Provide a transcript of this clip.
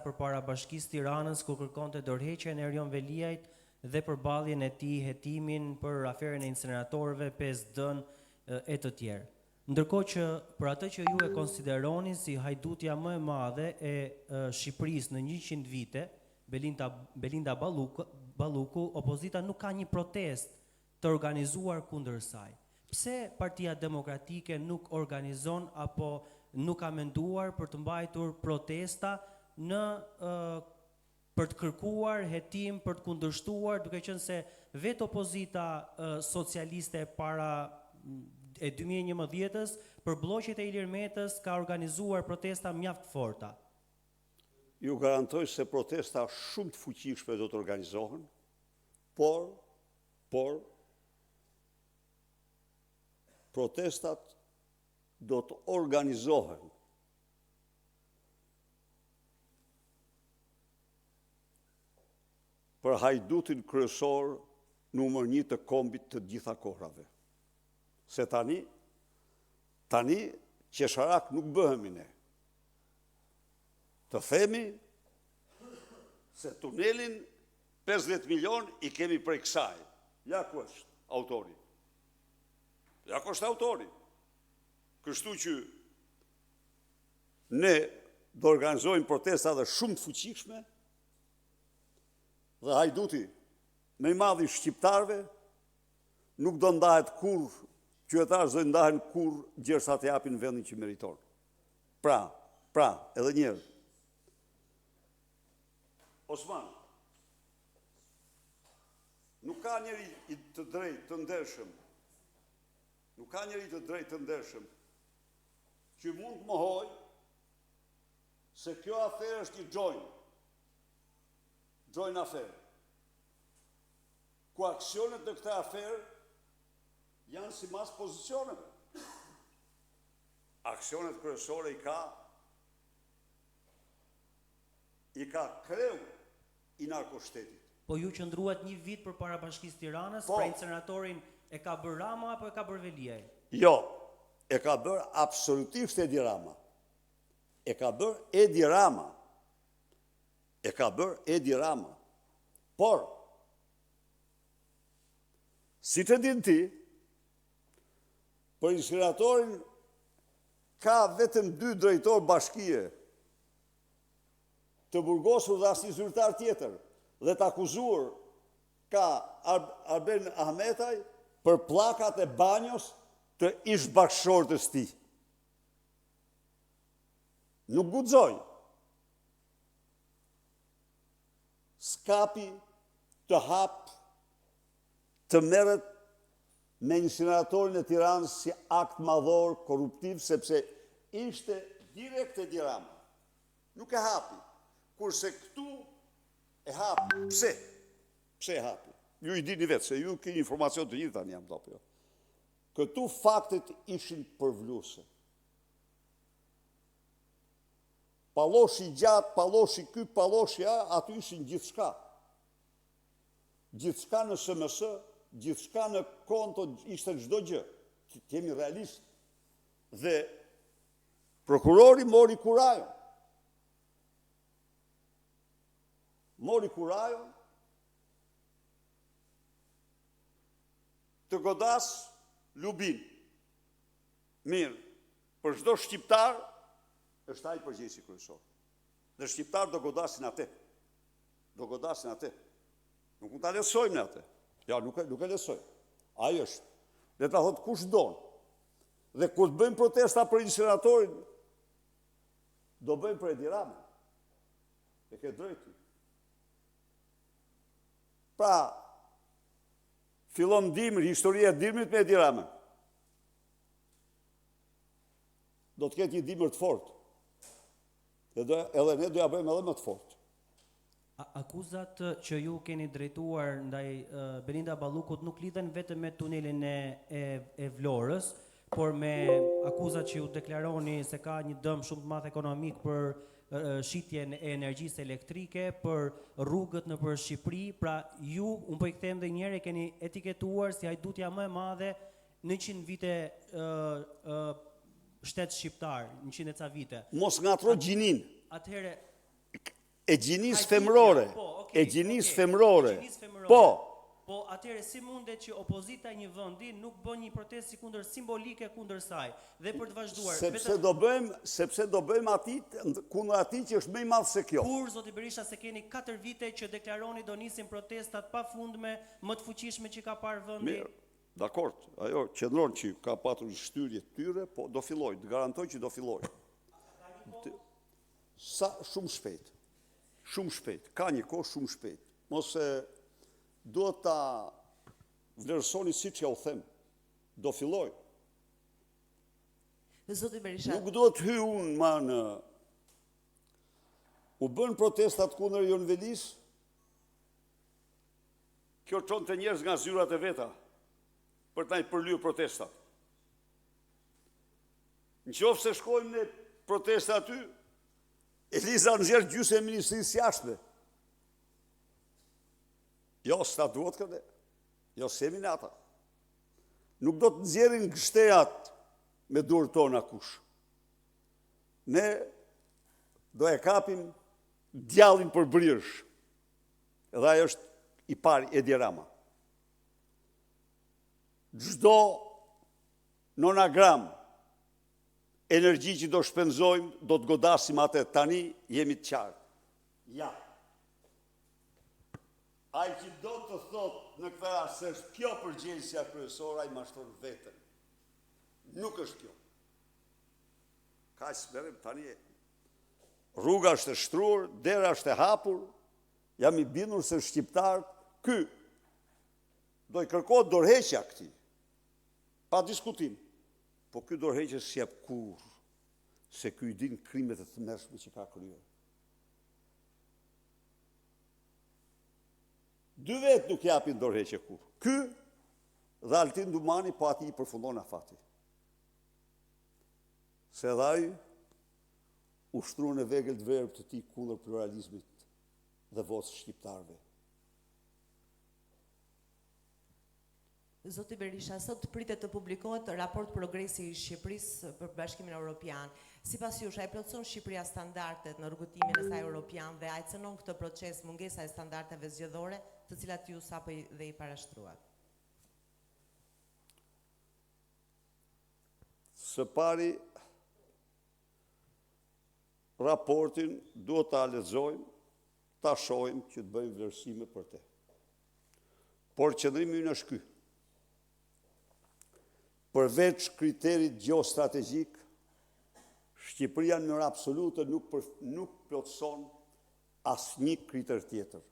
Përpara Bashkisë Tiranës ku kërkonte dorëheqjen e Erion Veliajt dhe përballjen e tij hetimin për aferën e inceneratorëve, 5D-në e të tjerë. Ndërkohë që për atë që ju e konsideroni si hajdutja më e madhe e Shqipërisë në 100 vite, Belinda, Belinda Balluku, Balluku, opozita nuk ka një protestë të organizuar kundër saj. Pse Partia Demokratike nuk organizon apo nuk ka menduar për të mbajtur protesta në për të kërkuar hetim, për të kundërshtuar, duke qenë se vetë opozita socialiste para e 2011-ës për blloqet e Ilir Metës ka organizuar protesta mjaft të forta. Ju garantoj se protesta shumë të fuqishme do të organizohen, por, por, protestat do të organizohen për hajdutin kryesor numër një të kombit të gjitha kohrave. Se tani, tani, qesharak nuk bëhemi ne. Të themi se tunelin 50 milion i kemi prej kësaj. Ja ku është autori. Ja ku është autori. Kështu që ne do organizojmë protesta dhe shumë të fuqishme dhe hajduti më i madh i shqiptarëve nuk do ndahet kurrë, qytetarët s'do ndahen kurrë gjersa të japin vendin që meriton. Pra, pra, edhe një herë. Osman, nuk ka njeri të drejtë të ndershëm, nuk ka njeri të drejtë të ndershëm, që mund të mohojë se kjo aferë është një joint, joint aferë, ku aksionet në këtë aferë janë sipas pozicioneve. Aksionet kryesore i ka i ka kreu i narkoshtetit. Po ju qëndruat një vit përpara Bashkisë Tiranës, po. pra inceneratorin e ka bërë Rama apo e ka bërë Veliaj? Jo, e ka bërë absolutisht Edi Rama. E ka bërë Edi Rama. E ka bërë Edi Rama. Por, siç e din ti, për inceneratorin ka vetëm dy drejtorë bashkie të burgosur dhe asnjë zyrtar tjetër dhe të akuzuar ka Arben Ahmetaj për pllakat e banjos të ish bashkëshortes tij. Nuk guxoi. SKAP-i të hapë të merret me inceneratorin e Tiranës si akt madhor korruptiv sepse ishte direkt Edi Rama. Nuk e hapi. Kurse këtu e hapi. Pse? Pse e hapi? Ju i dini vetë, se ju keni informacion të gjithë tani jam apo jo. Këtu faktet ishin përvluese. Palloshi gjatë, palloshi ky, palloshi a, aty ishin gjithçka. Gjithçka në SMS, gjithçka në konto, ishte çdo gjë. Të jemi realist. Dhe prokurori mori kurajon. Mori kurajon të godasë Lubin. Mirë, për çdo shqiptar është ai përgjegjësi kryesor. Dhe shqiptarët do godasin atë. Do godasin atë. Nuk mund ta lehtësojmë ne atë. Ja, nuk e, nuk e lehtësojmë. Ai është. Le ta thotë kush don. Dhe kur të bëjmë protesta për inceneratorin, do bëjmë për Edi Ramën. E ke drejtë. Pra, fillon dimri, historia e dimrit me Edi Ramën. Do të ketë një dimër të fortë. Dhe do, edhe ne do ja bëjmë edhe më të fortë. Akuzat që ju keni drejtuar ndaj Belinda Ballukut nuk lidhen vetëm me tunelin e e, e Vlorës, por me akuzat që ju deklaroni se ka një dëm shumë të madh ekonomik për shitjen e energjisë elektrike, për rrugët nëpër Shqipëri, pra ju, unë po i kthehem edhe një herë, e keni etiketuar si hajdutja më e madhe në 100 vite ë ë shtet shqiptar, 100 e ca vite. Mos ngatërro gjininë. Atëherë. E gjinisë femërore, Po, okay, e gjinisë okay, femërore. E gjinisë femërore. Po. Po, atëherë si mundet që opozita e një vendi nuk bën një protestë sikundër simbolike kundër saj dhe për të vazhduar Sepse do bëjmë, sepse do bëjmë atij kundër atij që është më i madh se kjo. Kur zoti Berisha se keni 4 vite që deklaroni do nisin protestat pafundme më të fuqishme që ka parë vendi. Mirë, dakord, ajo qëndron që ka patur një shtyrje të tyre, po do filloj, të garantoj që do filloj. Sa shumë shpejt. Shumë shpejt, ka një kohë shumë shpejt. Mos e duhet ta vlerësoni siç ja u them. Do filloj. Zoti Berisha. Nuk duhet të hyj unë ma në U bën protestat kundër Erion Velisë? Kjo çonte njerëz nga zyrat e veta për të na i përlyer protestat. Në qoftë se shkojmë në protesta aty, Eliza nxjerr gjysën e ministrisë së jashtme. Jo, s'na duhet këtë. Jo, s'jemi ne ata. Nuk do të nxjerrin gështenjat me duart tona kush. Ne do e kapim djallin për brirësh. Dhe ai është i pari Edi Rama. Çdo nonagram energji që do shpenzojmë, do të godasim atë, tani jemi të qartë. Ja. Ai që do të thotë në këtë rast se është kjo përgjegjësia kryesore, ai mashtron veten. Nuk është kjo. Kaq s'merrem tani. Rruga është e shtruar, dera është e hapur, jam i bindur se shqiptarët, ky do i kërkohet dorëheqja këtij. Pa diskutim. Po ky dorëheqje s'jep kurrë, se ky i din krimet e tmerrshme që ka kryer. Dy vetë nuk japin dorëheqje kurrë. Ky dhe Altin Dumani, po atij i përfundon afati. Se edhe ai u shtrua në vegël të verbër të tij kundër pluralizmit dhe votës shqiptarëve. Zoti Berisha, sot pritet të publikohet raport progresi i Shqipërisë për Bashkimin Evropian. Sipas jush, a i plotëson Shqipëria standardet në rrugëtimin e saj europian dhe a e cënon këtë proces mungesa e standardeve zgjedhore, të cilat ju sapo dhe i parashtruat? Së pari, raportin duhet ta lexojmë, ta shohim që të bëjmë vlerësime për te. Por qëndrimi ynë është ky. Përveç kriterit gjeostrategjik, Shqipëria në mënyrë absolute nuk për, nuk plotëson asnjë kriter tjetër.